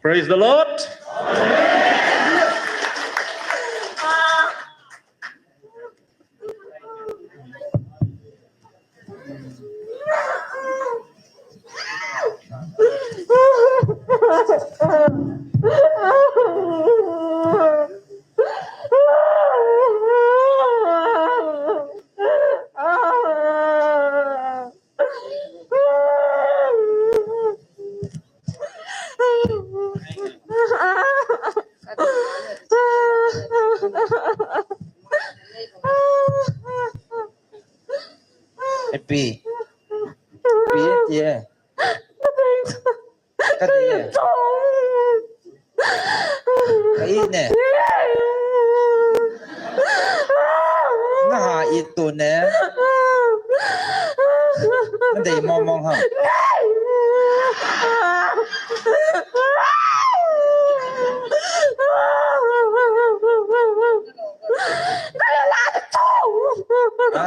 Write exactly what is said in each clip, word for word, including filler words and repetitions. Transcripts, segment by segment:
Praise the Lord. Happy. Happy, yeah. Ka dei e. Ka it ne. Na ha it tu ne. Na dei mong mong ha. Ha?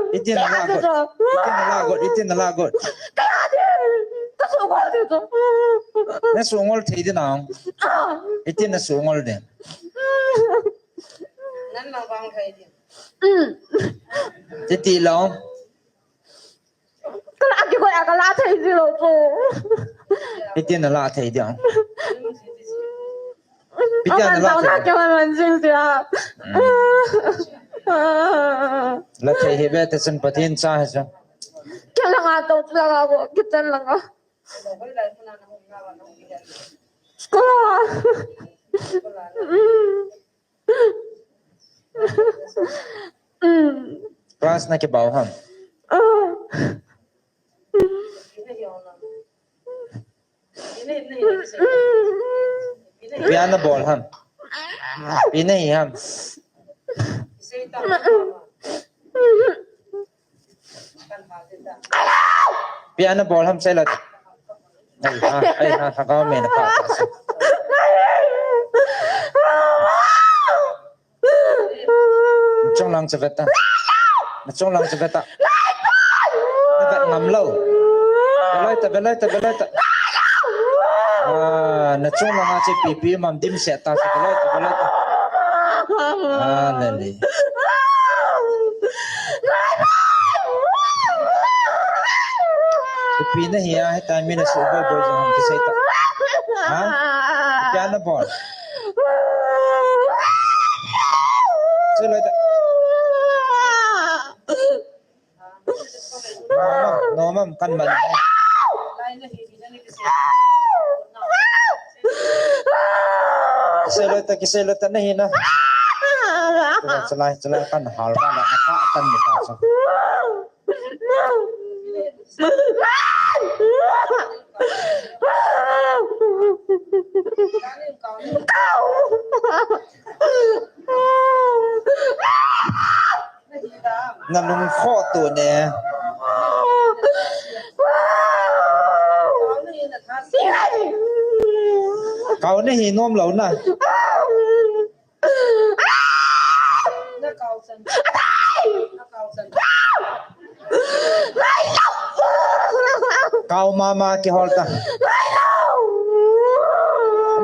Itin, itin na la got. Itin na la got. Itin na la got. Na sungol thei di nang. Itin na sungol di. Nan lang bang thei di. Titi long. Ka la kikoi a ka la thei ji lou chu. Itin na la thei di ang. Itin na la thei. Ka man jing sia. La thei hi be te chun Pathen cha hi chu. Kei lang a to chu lang a bo, kei chen lang a. School a. Class na kibau ham? Ipi ana bol ham? Ipi ana hi ham? Ipi ana bol ham, sei lo. Ai ha, ai ha, ha, ka me na pa. Na chung lang cha ve ta. Na chung lang cha ve ta. Na vet ngam lou. Ve loi ta, ve loi ta, ve loi ta. Ah, na chung lang a che pi pi mam dim se ta, ve loi ta, ve loi ta. Ah, le le. Ipi na hi a, heta mi na su boi boi jong kisei ta. Ha? Ipi ana bol? Sei loi ta. Nomam, nomam, kan man. Sei loi ta, kisei loi ta na hi na. Chalai, chalai, kan hal ba na ka kan ni ta sa. Na lung kho tu ne. Kau ne hi nom lou na. Kau mama kihol ta.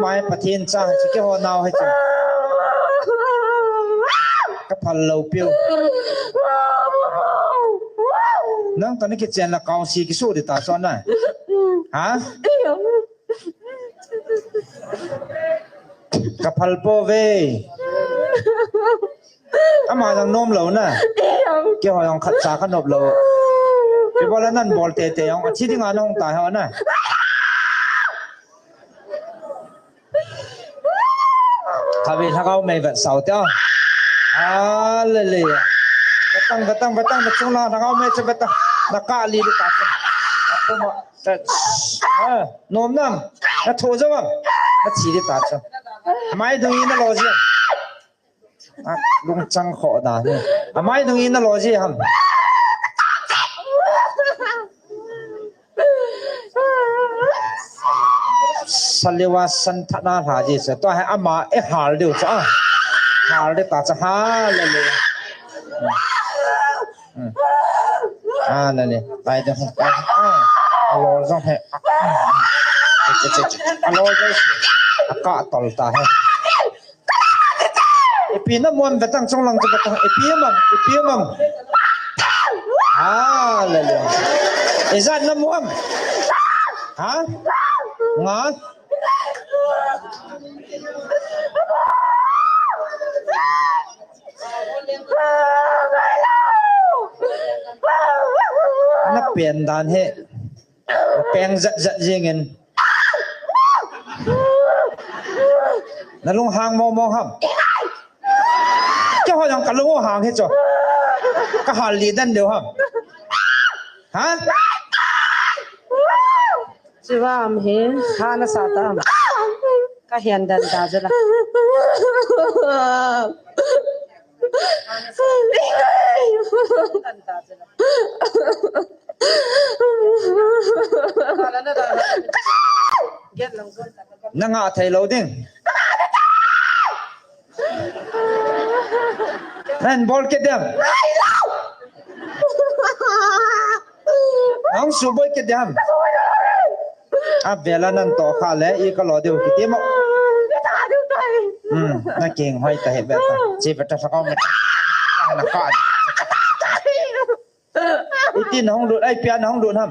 Mai Pathen cha, chi kihol nau hai chu. Ka phal lou piu. Nang ta ni kichen la kau si kisu di ta so na. Ha? Ka phal po ve. Ama jong nom lou na. Keiho jong khat cha ka nop lou. Kei bol a nan bol tete jong. Athi dinga na hung ta ho na. Khatvei lhagao mei vet sao te. Hallelujah. Vetang, vetang, vetang, na chung lang lhagao mei chu vetang. Na kah li ta chu. Apuma. Ah, nom nam. Na tho jo am. Na thi di ta chu. Amai dung in na lo ji. Ah, lungchang kho da ni. Amai dung in na lo ji ham. Saliwa san thana lha ji sa. Tua hi ama e hal diu cha. Hal di ta cha, hallelujah. Hmm. Ah, na ni. Pai de. Ah. Alo jong he. Alo jong he. Aka tol ta he. Ipi namu ham, vetang chunglang chu vetang. Ipi ham, ipi ham. Ha, le le. Ijat namu ham. Ha? Nga. Na pen dan he. Peng jat jat jingin. Na lunghang mong mong ham. Keiho jong ka lunghang hi chu. Ka hal li den diu ham. Ha? Chiva am hi, ha na sa ta am. Ka hian dan ta jela. Na ngah thei lou ding. Nan bol kit dem. Nang suboi kit dem. A vela nan to kha le, i ka lo diu kiti mo. Hmm, na king hoi ta he be ta. Chi be ta sa ko me. Na ka. Iti na hung lut, ai pia na hung lut ham.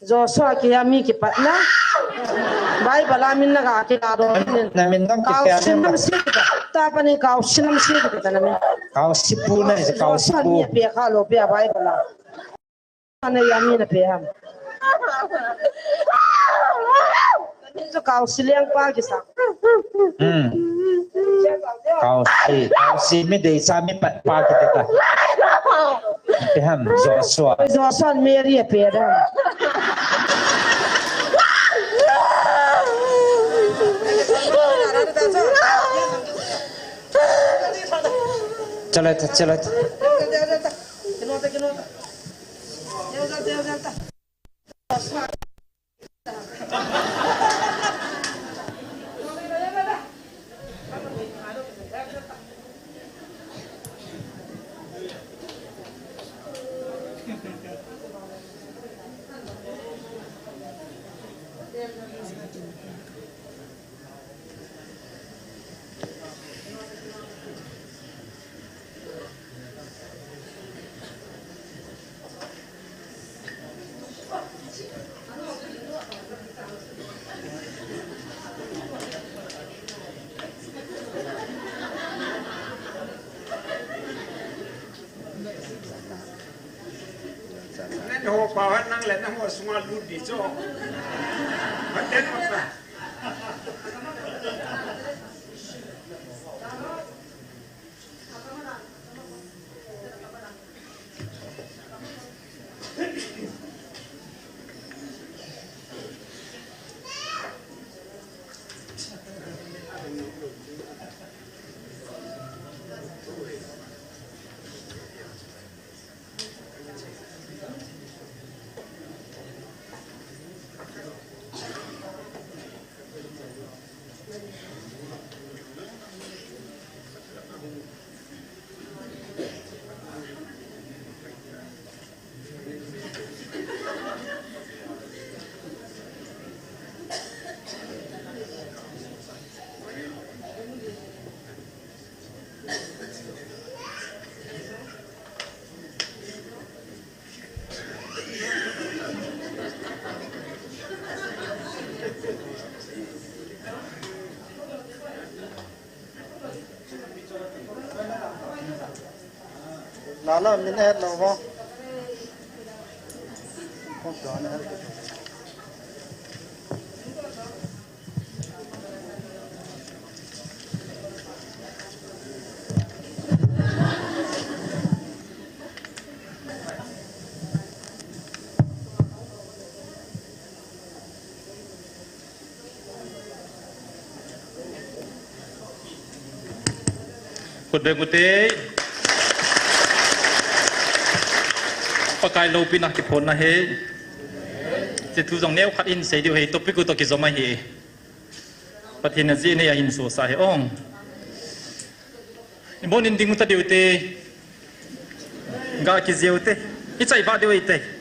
Joshua kiya mi kipatna. Bible a min na ga kila do. Na min dong kipia. Kau sinam si ta pa ni kau sinam si ta na min. Kau sipu na, kau sipu. Joshua mi pe kha lo pe Bible a. Ana ya mi na pe ham. Chu kau si leng pa kisa. Hmm. Kau si, kau si mi dei sa mi pat pa kiti ta. Pe ham, Joshua. Joshua Mary a pe da. Chala ta, chala ta. Nang ho pa han nang le nang ho sunga lut di cho. Paten pa. Lala, min het lou ho. Kong to na het. Khut beng ute. Pakai loupina kiphonna hi. Hiche thu jong neokhat in sei diu hi, topic u toh kijom ahi. Pathen in ajeh nei a hin sosa hi ong. Ibon in ding u ta diu te. Ga kijeu te. Ichai ba diu ite.